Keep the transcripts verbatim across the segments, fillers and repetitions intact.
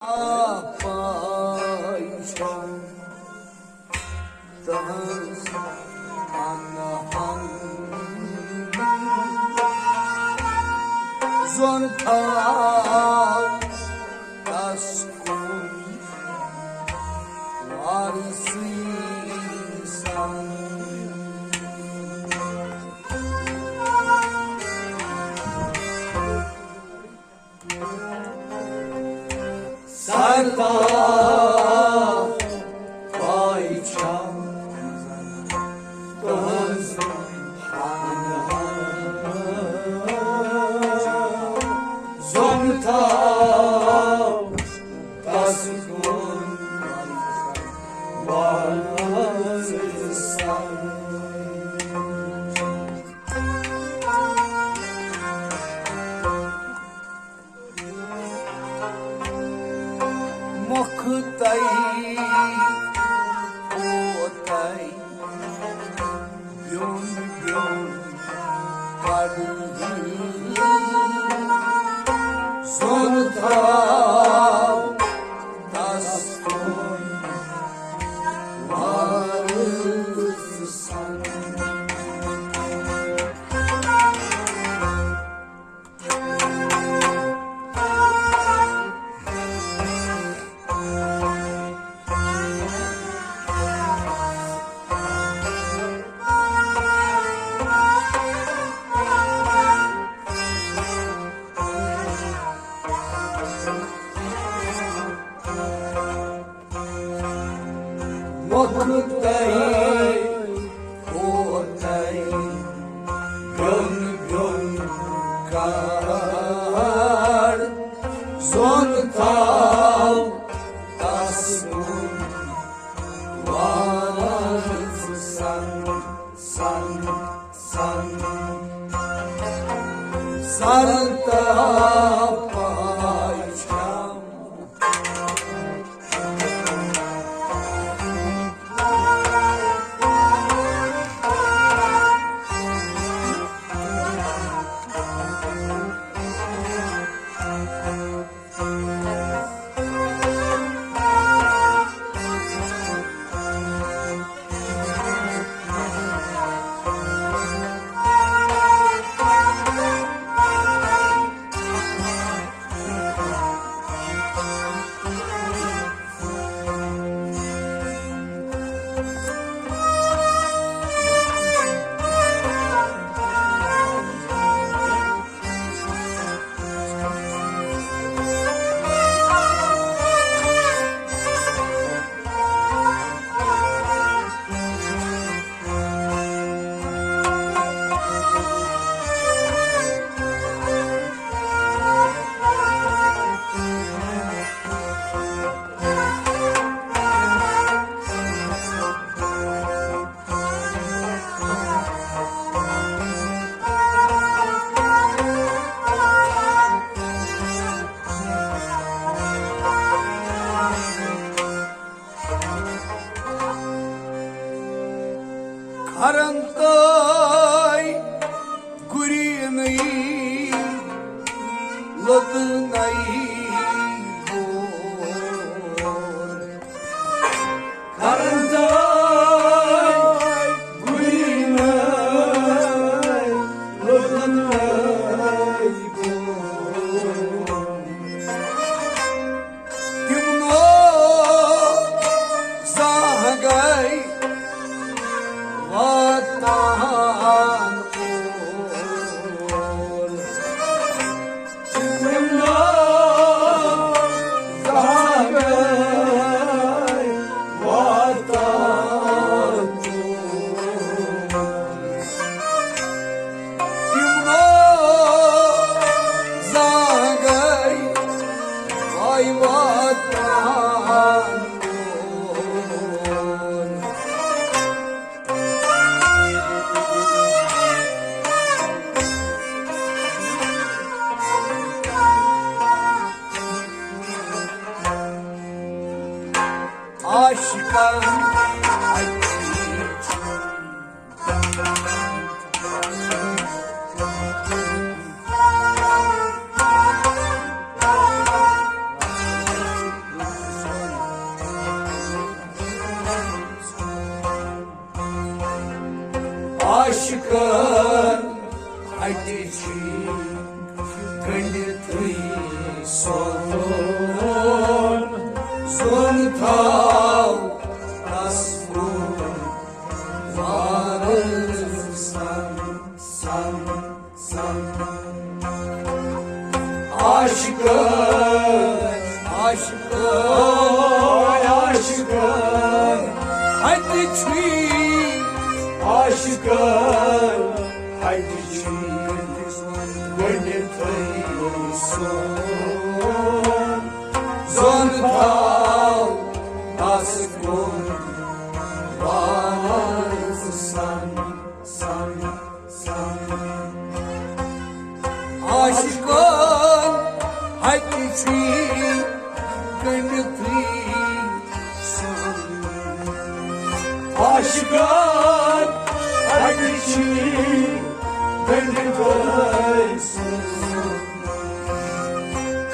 پاے چھم تہنٛز انہن زۄن تھاو تس کُن وارسٕے سان۔ سرتا پاے چھم تہنٛز ہن ہن زۄن تھاو تس کُن وارسٕے سان۔ مۄکھٕ تَے کوتَے بیوٚن بیوٚن کَڑٕ زوٚن تھاو تَس کُن وارٕ سَن۔ مۄکھٕ تَے کوتَے بیوٚن بیوٚن کَڑ زوٚن تھاو تَس کُن وارٕ سَن سَن سَن۔ سرتا پاے چھم کھرن تہٕ گُرینٕے لوٚدنَے گوٚو۔ کھرن تہٕ گُرینٕے لوٚدنَے گوٚو۔ تِمو زانٛہہ گٔے واتان اور۔ تِمو زانٛہہ گٔے واتان اور۔ تِمو زانٛہہ گٔے وَے واتان۔ عاشقن گٔنڈِتھٕے سون زوٚن تھاو تس کُن وارٕ سن، سن، سن۔ عاشقن، عاشقن، عاشقن، ہتہِ چھی عاشقن، ہتہِ چھی گۄڈنیتھٕے سون زوٚن تھاو تس کُن وارٕ سن، سن، سن۔ عاشقن ہتہِ چھی گٔنڈِتھٕے سون۔ عاشقن ہتہِ چھی گٔنڈِتھٕے سون۔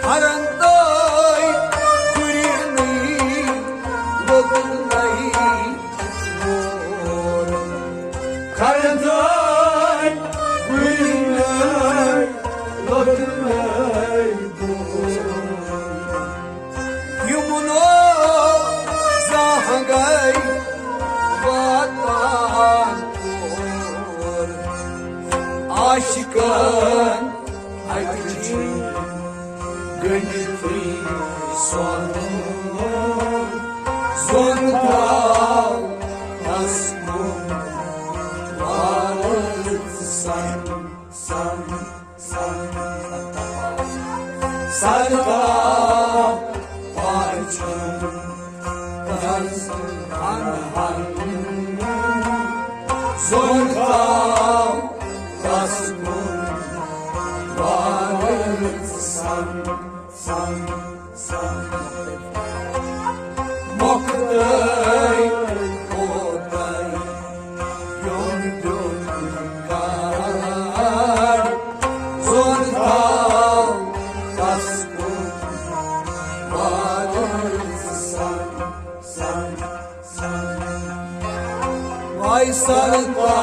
کھرن تٲے گُرِنٕے لوٚگُن نَے وور۔ کھرن تٲے گُرِنٕے لوٚگُن نَے وور۔ یِمنو زانٛہہ گٔے واتان کور۔ عاشقن اَتہِ چھُے گٔنڈِتھٕے سۄن، سۄن تھاو تس کُن وارٕ سن، سن، سن۔ سرتا پاچھن تس ہن ہن، سۄن تھاو تس کُن وارٕ سن، سن، سن۔ مۄختٕے کوتاہ یوٚن دیُن کر، سۄن تھاو تس کُن وارٕ سن، سن، سن۔ وای سرتا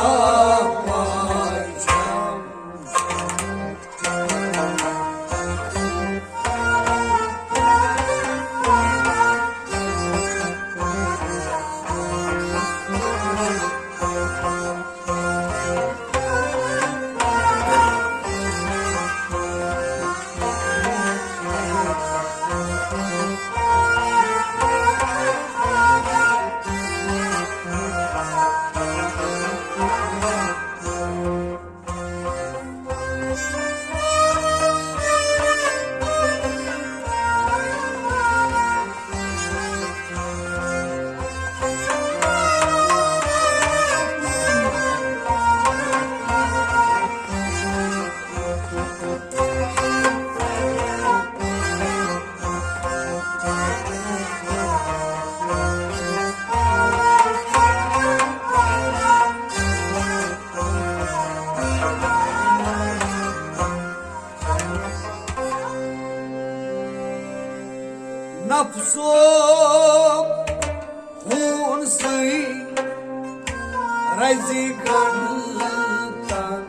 پاچھن۔ نفسُک خوٗن سٕے رزِ گنڈٕ تن۔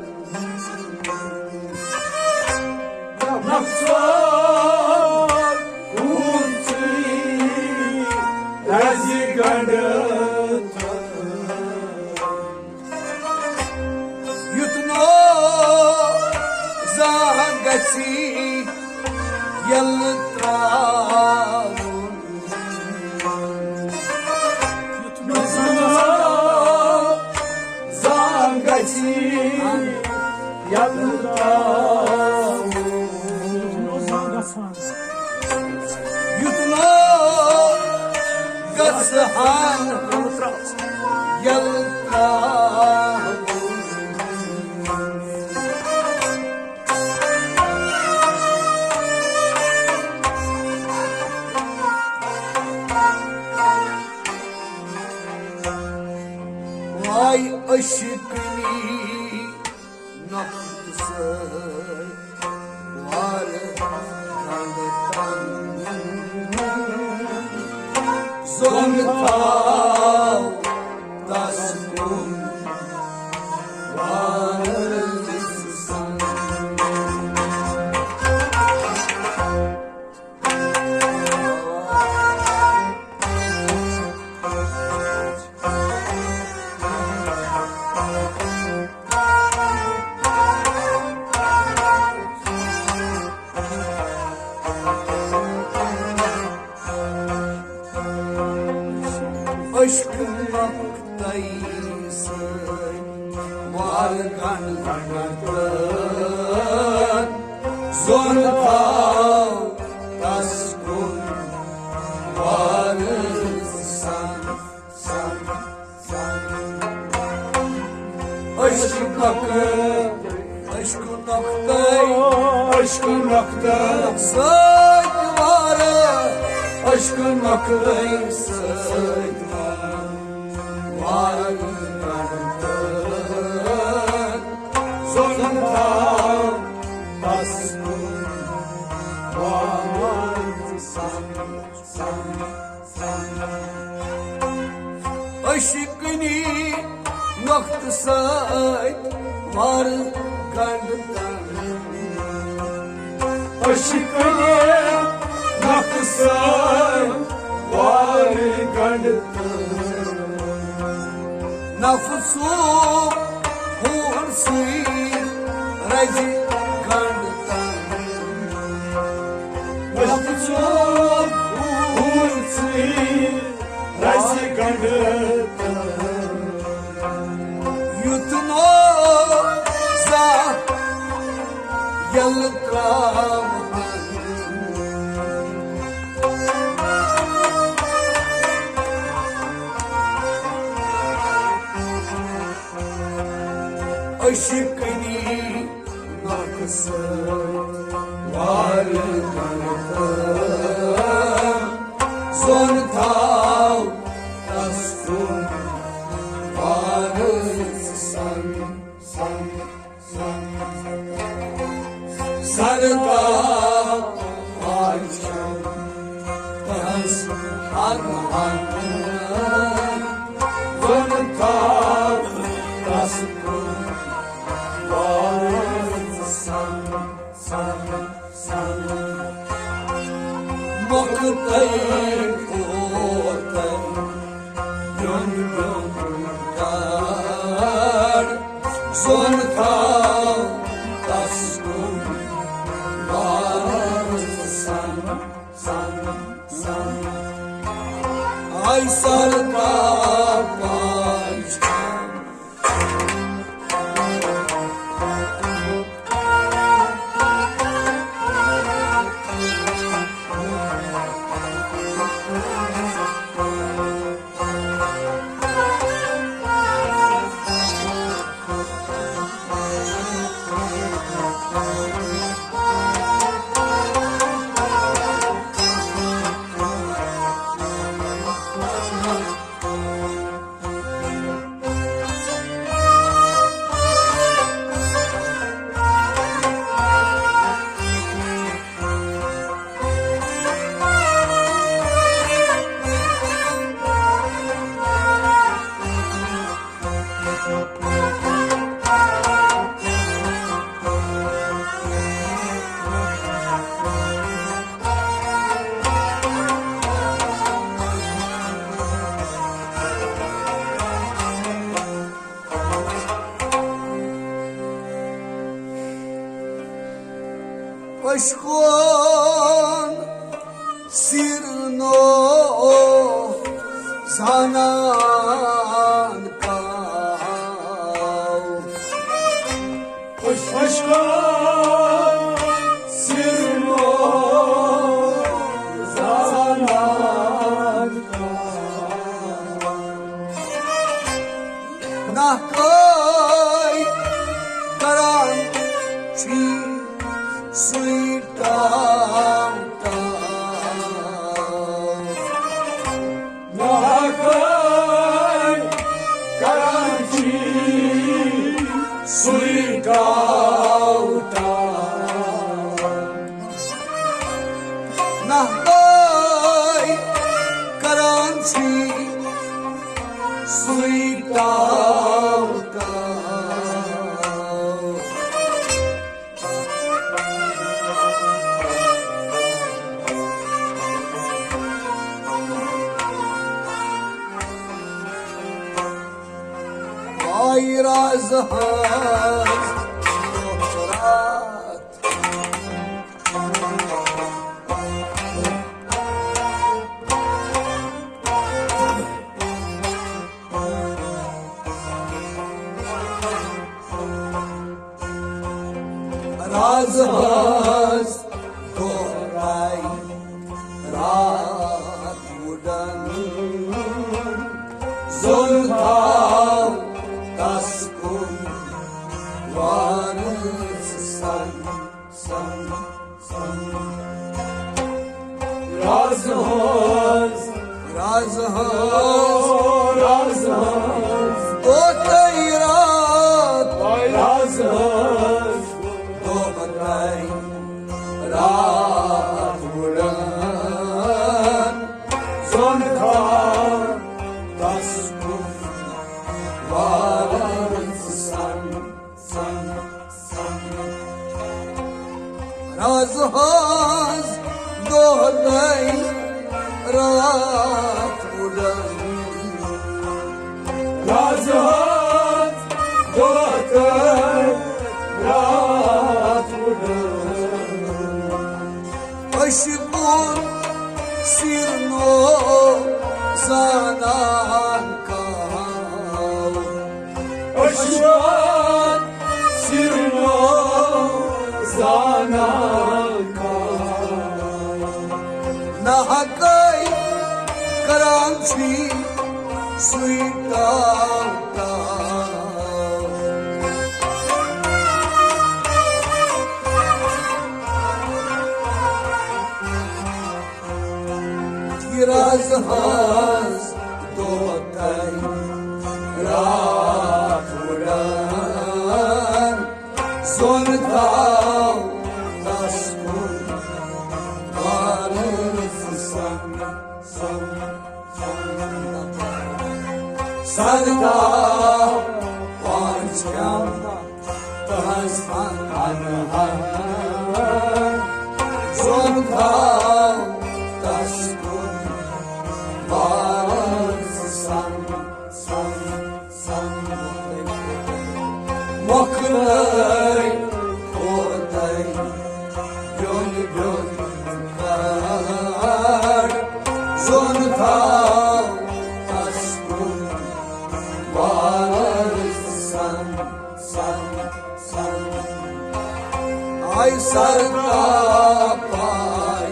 نفسُک خوٗن سٕے رزِ گنڈٕ تن۔ یُتھ نہٕ زانٛہہ گژھِ یلہٕ ترٛاوُن۔ یُتھ نہٕ زانٛہہ گژھِ یلہٕ ترٛاوُن۔ یُتھ نہٕ گژھِ ہن یلہٕ ترٛاوُن۔ واے عشقنی نفسہٕ سۭتۍ وارٕ رنٛگ تن۔ زوٚن تھاو تس کُن وارٕ سن۔ عشق مقطعی سۭتۍ وال گنڈ گنڈ تہٕ زون تھاو تس کُن وال سان۔ عشق نقطہٕ، عشق نقطہٕ، عشق نقطہٕ سۭتۍ وارٕ، عشق نقطہٕ سۭتۍ وارٕ، وارٕ گنڈ تہٕ زون تھاو تس کُن وارٕ سان۔ عشقنی نقطہٕ سۭتۍ وارٕ گنڈ تہٕ۔ عشقنی نقطہٕ سۭتۍ وارٕ گنڈ تہٕ۔ نفسُک ہوٗن سۭتۍ رزِ گنڈ تہٕ۔ نفسُک ہوٗن سۭتۍ رزِ گنڈ تہٕ۔ یُتھ نہٕ زانٛہہ یلہٕ ترٛاوٕ۔ عشقنی نقطہٕ سۭتۍ وارٕ گنڈ تہٕ زون تھاو تس کُن وارٕ سان، سان، سان۔ سرتاپاچھن تس ہر ہر زون تھاو تس کُن وارٕ سان، سان، سان۔ مۄکھٕ تٔمۍ کوتر یُن یُن کر زون تھاو تس کُن وارٕ سان، سان، سان۔ آے سرتاپاچھن۔ عشقن سیر نو زانان کاو۔ عشقن سیر نو زانان کاو۔ نحقے کران چھی سُے ٹاو ٹاو۔ نحقے کران چھی سُے ٹاو ٹاو۔ نحقے کران چھی سُے ٹاو ٹاو۔ آے راز حظ راتھ۔ ساز دۄہراے راتھ وُڈن، زوٚن تھاو تس کُن وارٕ سن، سن، سن۔ راز ہنٛز، راز ہنٛز، راز ہنٛز، دۄہ تہٕ راتھ، راز ہنٛز، دۄہ تہٕ راتھ وُڈن، زوٚن تھاو تس کُن وارٕ سن۔ سن، سن۔ راز ہنٛز دۄہ تہٕ راتھ وُڈن۔ راز ہنٛز دۄہ تہٕ راتھ وُڈن۔ عشقُک سِرنو زانان کانٛہہ۔ عشقُک سِرنو زانان کانٛہہ۔ نہ حقے کران چھی سُے تاو تاو۔ یہِ راز ہنٛز دۄہ تہٕ راتھ وُڈن، زوٚن تھاو تس کُن وارٕ سن، سن، سن۔ سن تھاو پانچھ کم تہنٛز انہار، زوٚن تھاو تس کُن وارٕ سن، سن، سن۔ مۄکلٲے کھوتَے بیوٚن بیوٚن کر، زوٚن تھاو تس کُن وارٕ سن، سن، سن۔ آے سر تاپان۔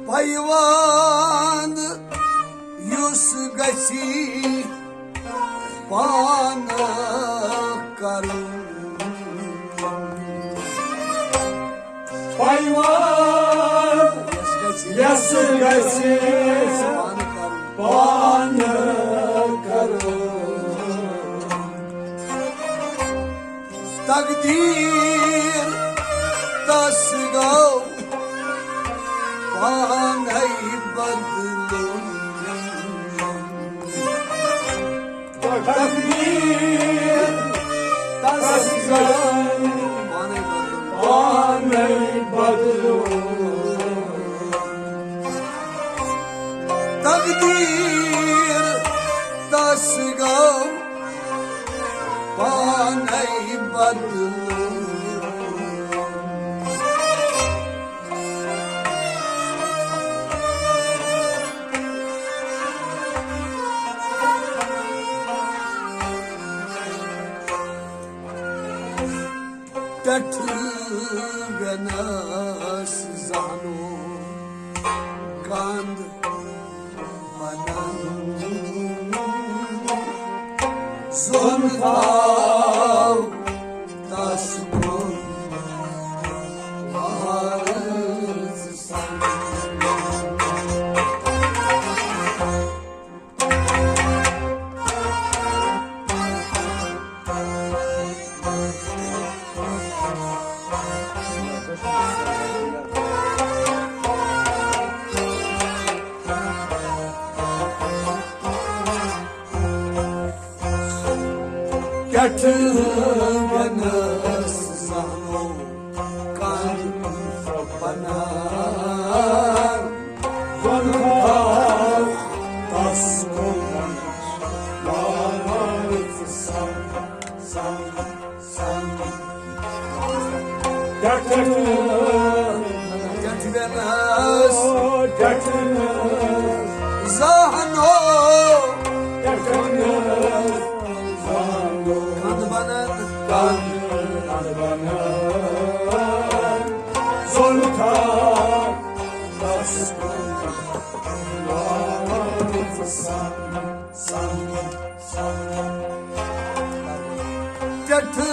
پیوند یُس گژھِ پانہٕ کرُن۔ پیوند یس گژھِ پانہٕ کرُن۔ تقدیر تس گو پانے بدلُن۔ تقدیر تس گو پانے بدلُن۔ تقدیر تس گو پانے بدلُن۔ پٮ۪ٹھٕ وٮ۪نَس زانو کَنٛد بَنَن۔ زوٚن تھاو تَس کُن وارٕ ژٕ سَن۔ پٮ۪ٹھٕ وَنَس زانو کَن بَنان۔ وَنہٕ تَس کُن وارٕ ژٕ سَن، سَن، سَن۔ ٹٮ۪ٹھٕ، ٹٮ۪ٹھٕ وَنَس، ٹٮ۪ٹھٕ زانو، ٹٮ۪ٹھٕ زانو۔ کَنٛد بَنَن، کَنٛد بَنَن۔ زوٚن تھاو تَس کُن وارٕ ژٕ سَن، سَن۔ پٮ۪ٹھٕ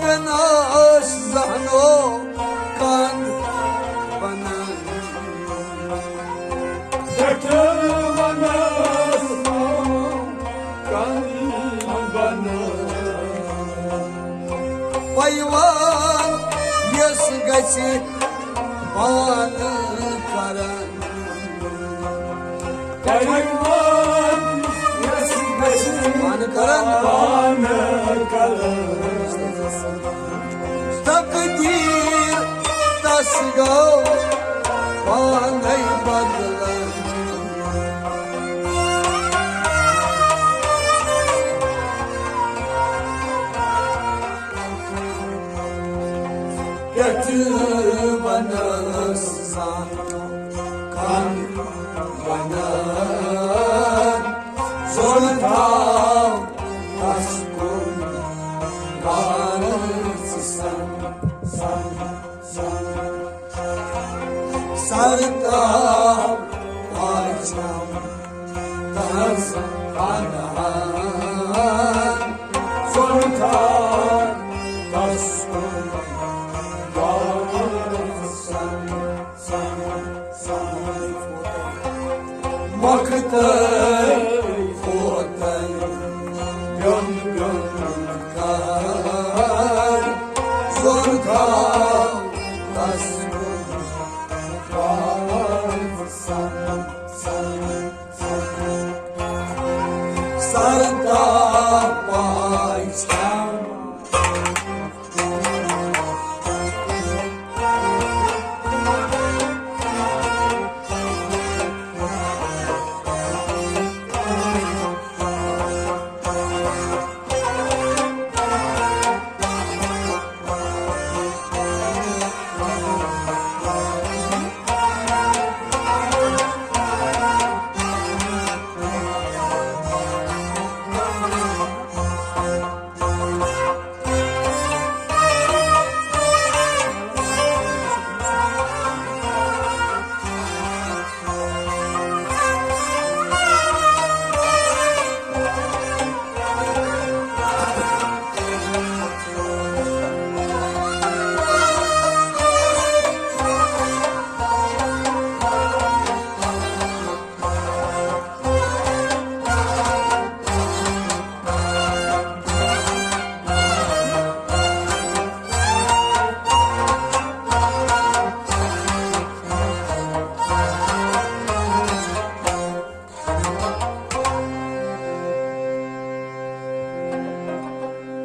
وَنَس زانو کَنٛد بَنَن۔ پٮ۪ٹھٕ وَنَس کَنٛد بَنَن۔ پَیوان یَس گژھِ پانہٕ کَرَن۔ پَیوان یَس گژھِ پانہٕ کَرَن۔ پانہٕ کَرَن۔ تقدیٖر تَس گوٚو پانَے بدلَن۔ پٮ۪ٹھٕ وَنَس زانو کَن بَنَن۔ زوٚن تھاو تَس کُن وارٕ ژٕ سَن، سَن، سَن۔ سَر تاو پاچھَم تَس بَنَن۔ زوٚن تھاو تَس کُن وارٕ ژٕ سَن، سَن، سَن۔ مۄختہٕ فوتن بیوٚن بیوٚن کر، زوٚن تھاو تَس کُن وارٕ ژٕ سَن، سَن، سَن۔ سَر تاو پاچھَم۔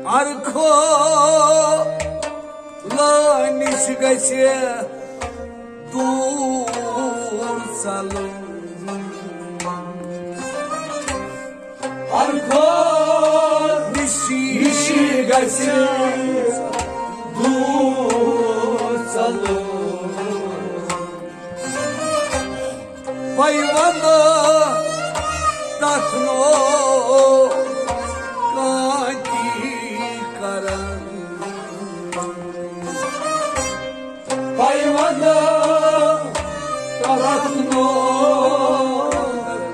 ارکھو لٲنِش گژھِ دوٗر ژَلُن۔ ارکھو نِشی، نِشی گژھِ دوٗر ژَلُن۔ پَیوَنٛدٕ تَتھ نو کانتی کرن۔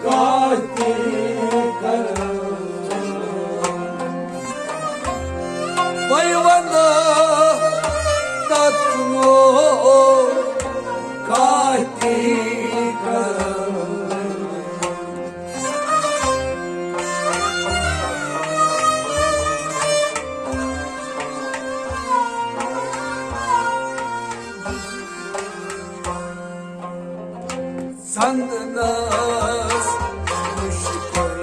کانٛہہ تہِ کرٕ۔ وۄنۍ وَنہٕ تَتھ نہٕ کانٛہہ تہِ کرٕ۔ سندنس مشکل۔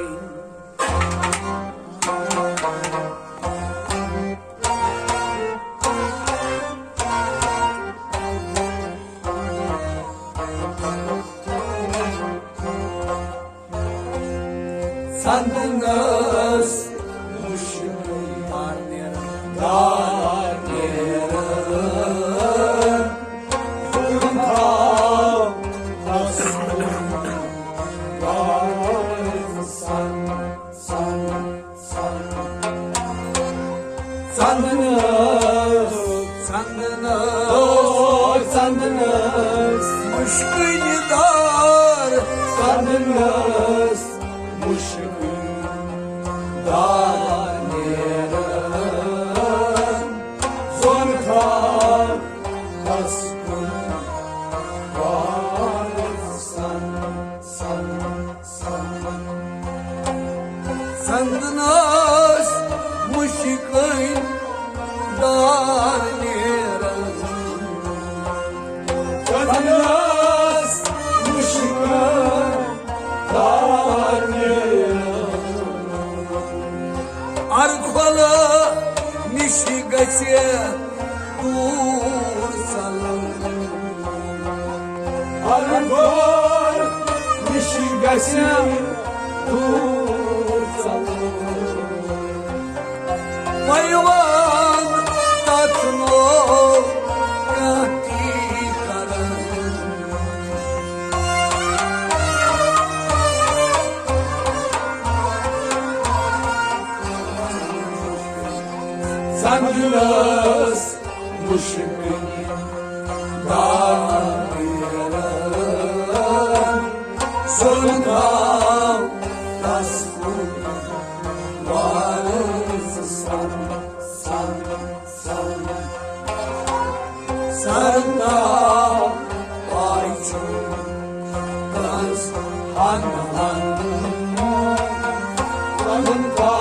سندنس مشکل۔ دار نیرن۔ دار نیرن۔ ظلم تھاو تس کُن۔ دار سن، سن، سن۔ سندنس، سندنس، او سندنس۔ مشکل دار سندنس۔ مشکل دار نیرن۔ زون تھاو تس کُن۔ سن، سن، سن۔ سندنس مشکل دار نیرن۔ سندنس مشکل دار نیرن۔ ارکھل نِش گژھِ دوٗر ژلُن۔ ارکھل نِش گژھِ دوٗر ژلُن۔ وۄنۍ وَن تَتھ نوٚو کانٛہہ تی کرن۔ سندنس مشکل دار نیرن۔ سُلہٕ تھاو تس کُن۔ وارث سن، سن، سن۔ سردا پاے چھُ تس ہن ہن۔ سردا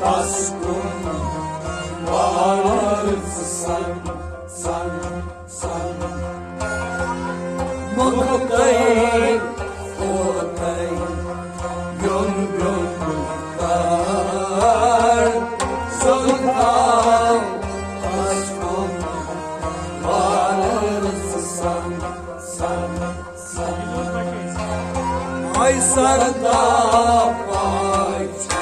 تس کُن۔ وارث سن، سن، سن۔ مۄکھٕ تۄہہِ، اوترٕ بیوٚن بیوٚن کر۔ سُلہٕ تھاو تس کُن۔ وارث سن، سن، سن۔ آے سردا پاے چھُ۔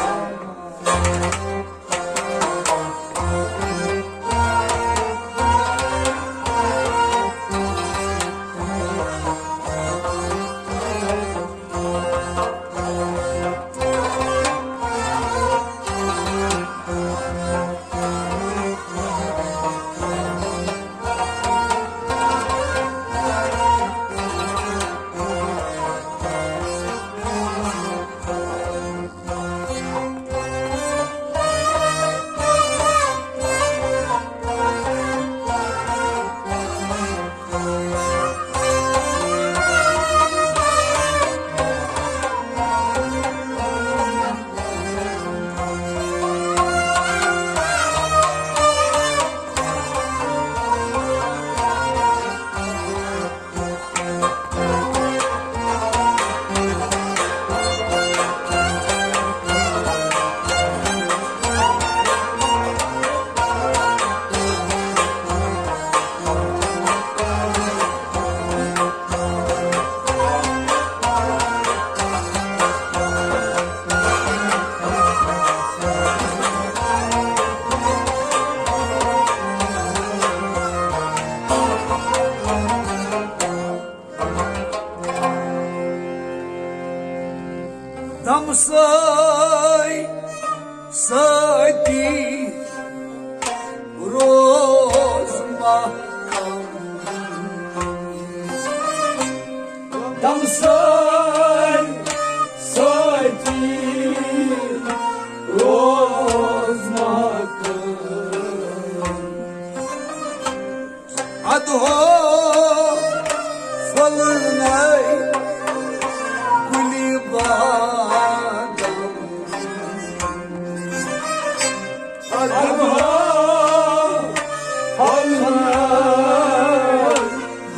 دمسٲے سۭتی روز محکم۔ سٲے سٲتی روز مکان۔ ادہو پھۄلنَے گُلِ بادام۔ ادہو پھۄلنَے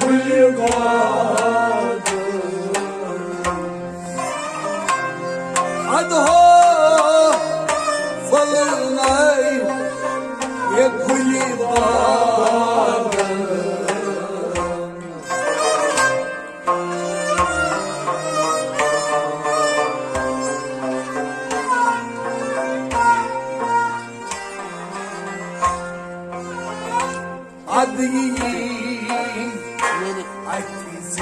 گُلِ بادام۔ ادہو پھۄلنَے گُلِ بادام۔ ادٕ یی اتھِ زِ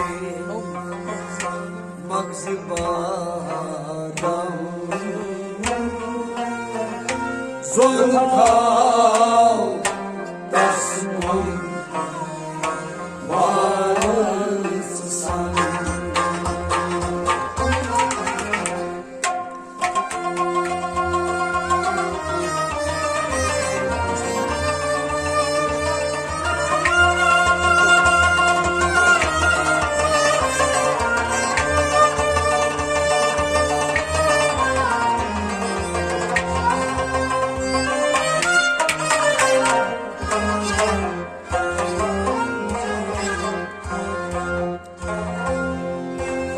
مغزِ بادام۔ زوٚن تھاو تس کُن وارس سان۔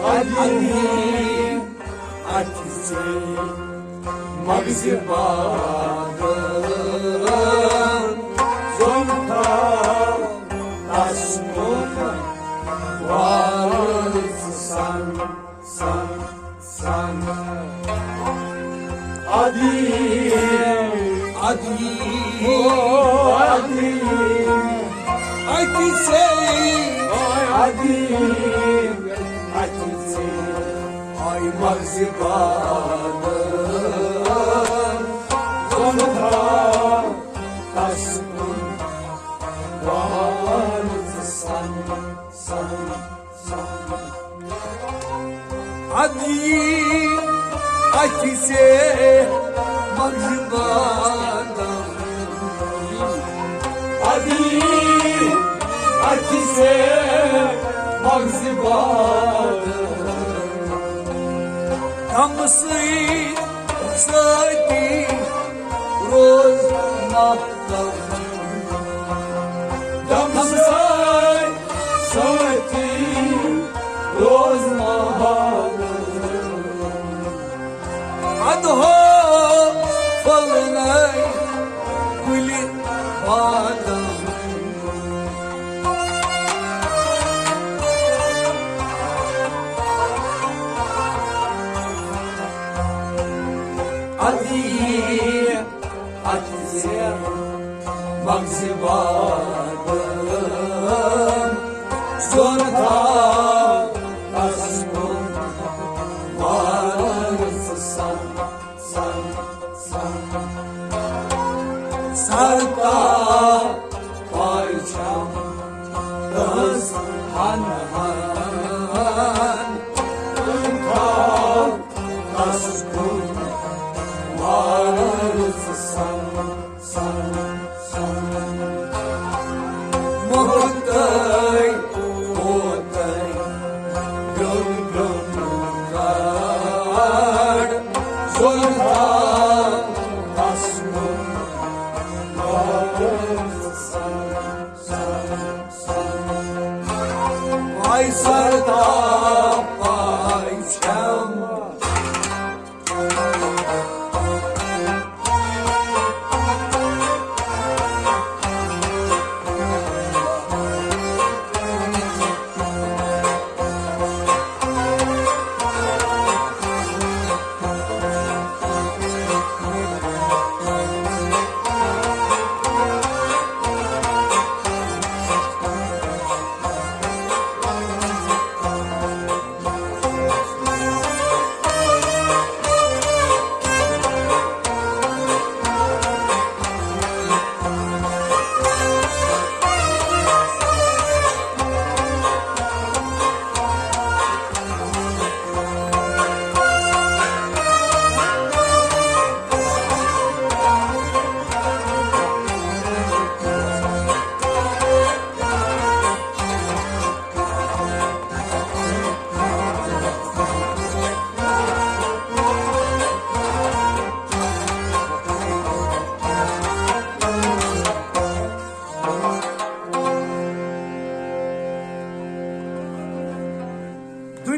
ادی اتھِ زِ مغزِ بادام۔ زوٚن تھاو تس کُن وارس سان، سان، سان۔ ادی، ادی، ادی، اتھِ زِ، ادی، اتھِ زِ آے مغزِ بادام۔ زوٚن تھاو تس کُن وارس سان، سان۔ ادی اتھِ زِ مغزِ بادام۔ ادی اتھِ زِ مغزِ بادام۔ غمہٕ سۭتۍ سۭتی روز ماہ غمہٕ سۭتۍ سۭتی روز ماہ۔ ادہو پھۄلنَے گُلِ بادام۔ ادی اتھِ زِ مغزِ بادام۔ زوٚن تھاو تس کُن وارس سان، سان، سان۔ سر تاپھ پرچم تس ہن ہن۔ زوٚن تھاو تس کُن وارس سان، سان، سان۔ موتَے، موتَے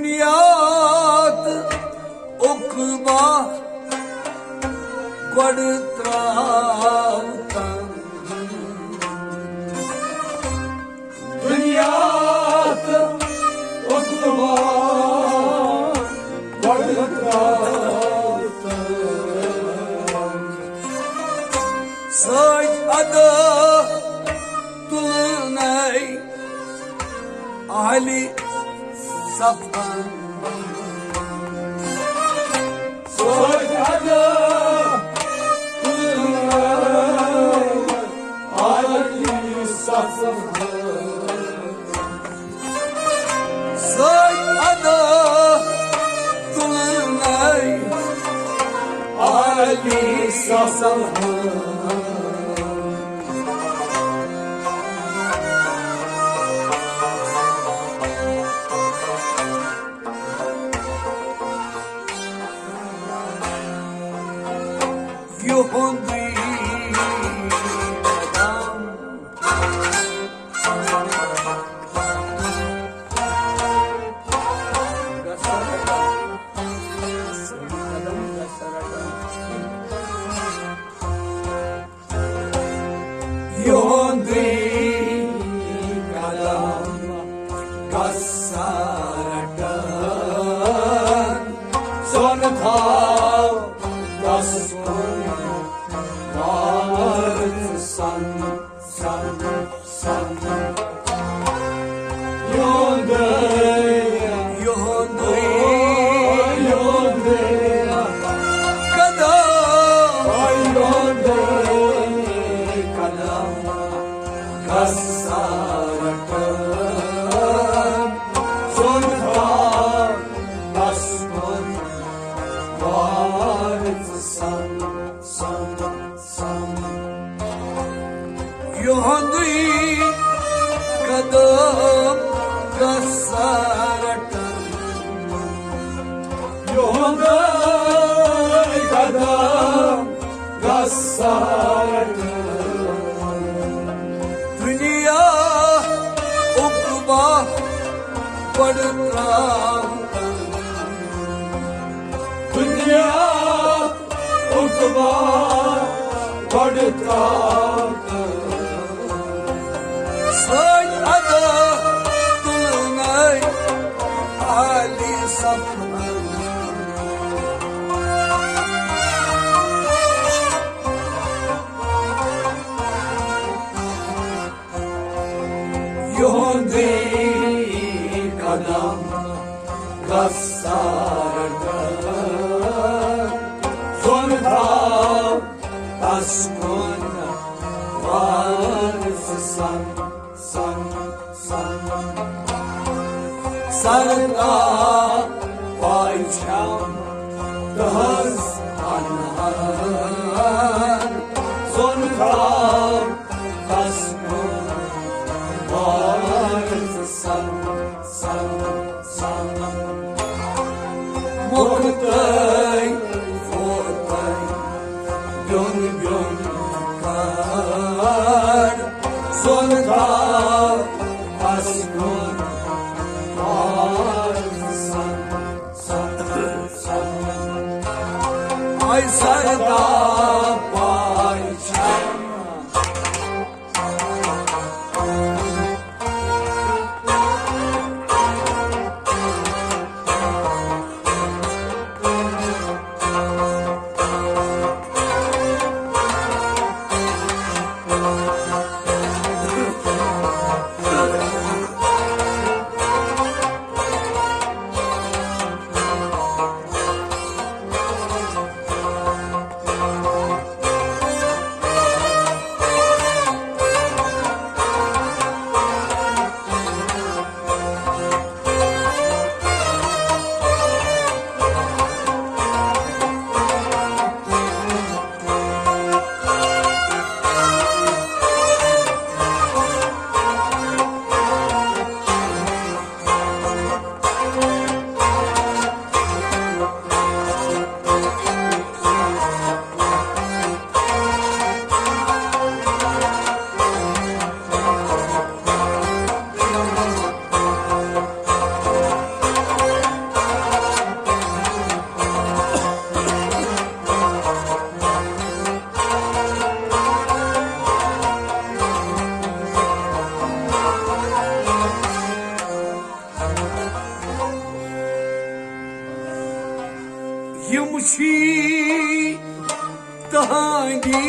یاد عقبہ گۄڈٕ ترٛاو تن۔ دُنیا تہٕ عقبہ گۄڈٕ ترٛاو تن۔ سۭتۍ ادا تُلنَے اہلِ صفن۔ سۭتۍ ادا تُلنَے اہلِ صفن۔ سۭتۍ ادا تُلنَے اہلِ صفن۔ یُہُنٛدُے قدم۔ یُہُنٛدُے قدم گژھِ رٹن، سۄن تھاو تس کُن وارٕ سن، سن، سن۔ یُہُنٛدُے، یُہُنٛدُے، یُہُنٛدُے قدم، یُہُنٛدُے قدم گژھِ رٹن، سۄن تھاو تس کُن وارٕ سن، سن۔ یُہُنٛدُے قدم گژھِ رٹن، یُہُنٛدُے قدم گژھِ رٹن۔ دُنیا عقبہ گۄڈٕ ترٛاو تن۔ دُنیا عقبہ گۄڈٕ ترٛاو تن۔ سۭتۍ ادا تُلنَے اہلِ صفن۔ یُہُنٛدُے قدم گژھِ رٹن، سۄن تھاو تس کُن وارٕ سن، سن، سن۔ سر تاپاے چھم تہنٛز انہار، سۄن تھاو تس کُن وارٕ سن، سن، سن۔ مۄختٕے ووتٕے بیوٚن بیوٚن کر، سۄن تھاو تس کُن وارٕ سن، سن، سن۔ آے سردار پاے چھم۔ یِم چھی تہنٛدی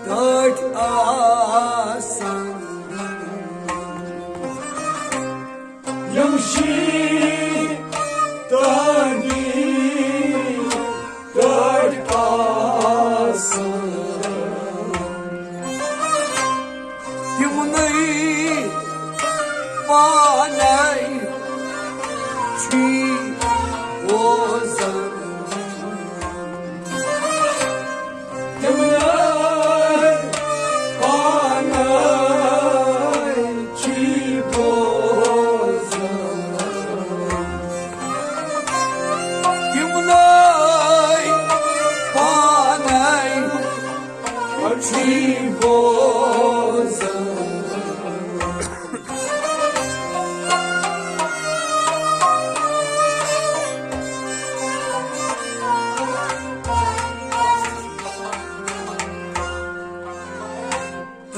ٹٲٹھۍ آسان۔ یِم چھی تہنٛدی ٹٲٹھۍ آسان۔ یِمنٕے پانَے چھی بوزان۔ تِمنٕے پانَے چھی بوزان۔ تِمنٕے پانَے چھی بوزان۔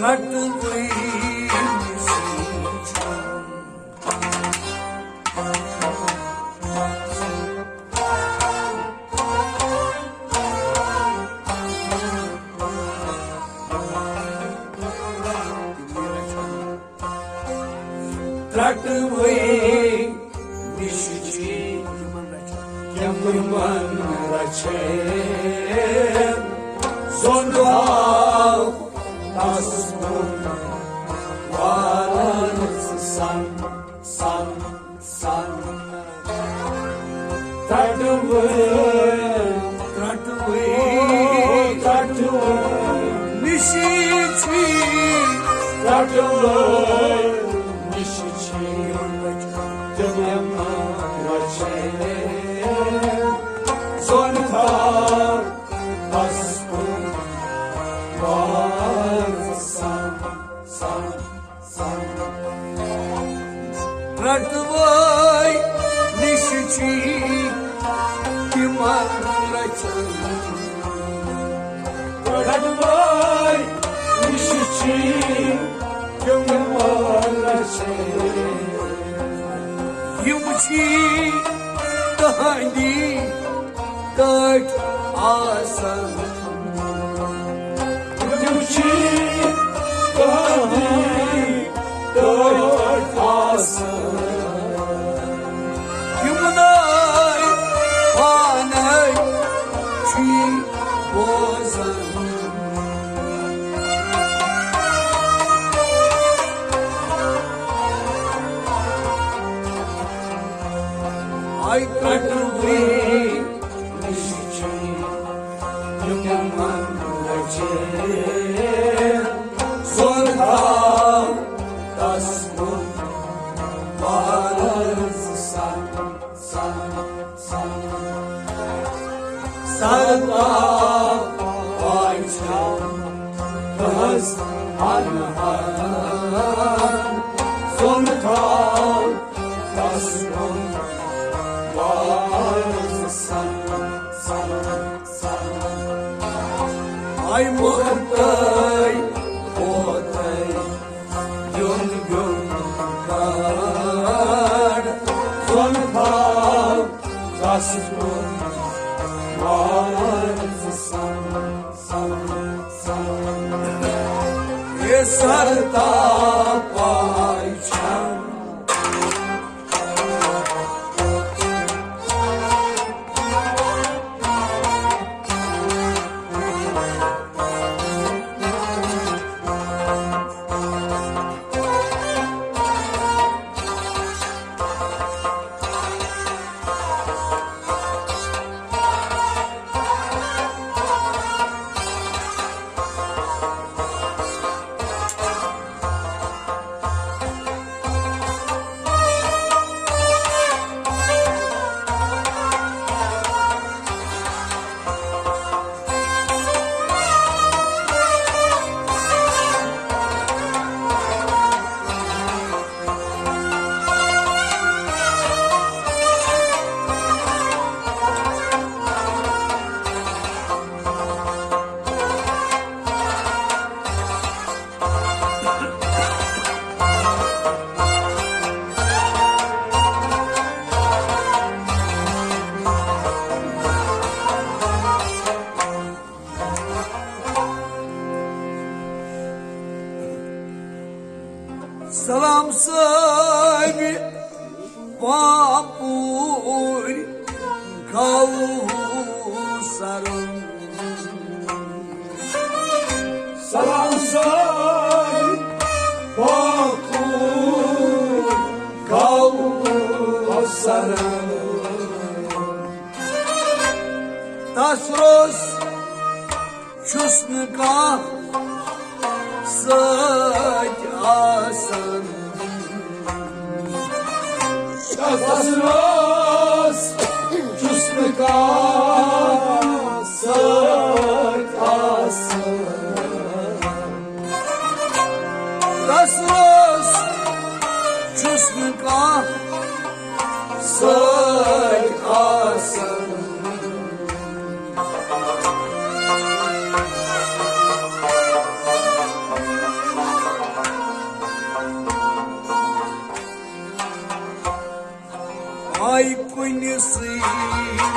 رٹوٕے ترٛٹوٕے نِش چھی تِمن رچھے۔ زوٚن آو تس کُن والس سن، سن، سن۔ ترٛٹوٕے، ترٛٹوٕے، ترٛٹوٕے نِش چھی، ترٛٹوٕے نِش چھی تِم رچھے۔ زوٚن تھاو تس کُن والس سن، سن۔ رٹوٕے نِش چھی تِمن رچھن۔ رٹوٕے نِش چھی تِمن رچھن۔ یِم چھی تہنٛدی ٹٲٹھۍ آسان۔ تِم چھی تہنٛدی ٹٲٹھۍ آسان۔ یِمنٕے پانَے چھی بوزان۔ آے ترٛٹوٕے نِش چھی تِمن رچھے۔ زوٚن تھاو تس کُن والس سن، سن، سن۔ سر تاپاے چھم تہنٛز ہن ہن۔ زوٚن تھاو تس کُن والس سن، سن، سن۔ آے مۄختٕے ووتٕے یُن یُن کر۔ زوٚن تھاو تس کُن walls sun, sun, sun. A سر تاپاے چھم۔ سٲوِ پاپوٗرۍ کوثرن۔ سلام سٲوِ پاپوٗرۍ کوثرن۔ تس روٚس چھُس نہٕ کانٛہہ سۭتۍ آسان۔ تس روٚس چھُس نہٕ کانٛہہ سۭتۍ آسان۔ تس روٚس چھُس نہٕ کانٛہہ سۭتۍ آسان۔ آے کُنہِ سٕے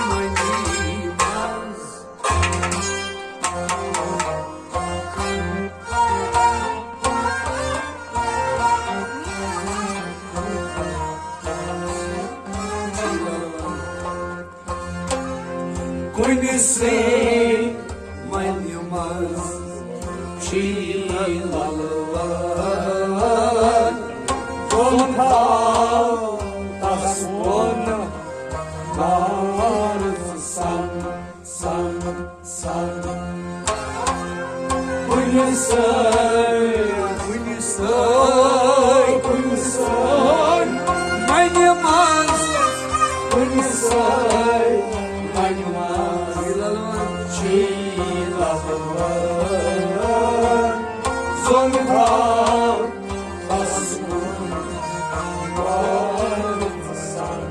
مٔنی منٛز۔ کُنہِ سٕے مَنہِ منٛز چھی لَلوَن۔ تِم تھاو تَس کُن نار سَن، سَن، سَن۔ کُنہِ سٕے، کُنہِ سٕے، کُنہِ سٕے مَنہِ منٛز، کُنہِ سٕے مَنہِ منٛز چھی لَلوَن۔ زوٚن تھاو تَس کُن نار سَن۔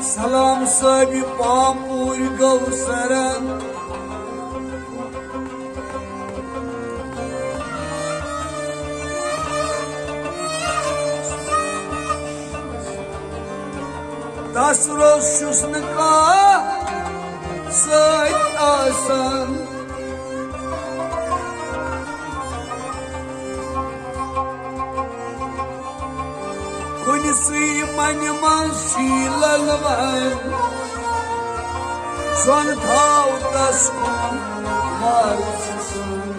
سلام صٲبِ پامپوٗرۍ گوسرن۔ تس روٚس چھُس نہٕ کانٛہہ سۭتۍ آسان۔ کُنہِ سٕے مَنہِ منٛز چھی لَلوَن۔ زوٚن تھاو تَس کُن نار سَن۔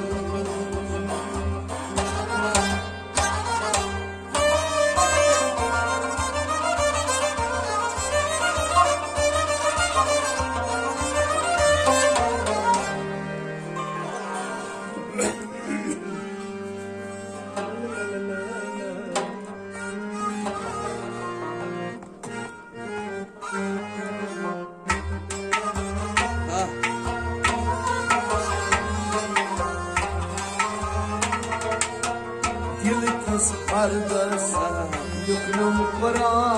دِل کِس پردس لیوٗکھنم قرآن۔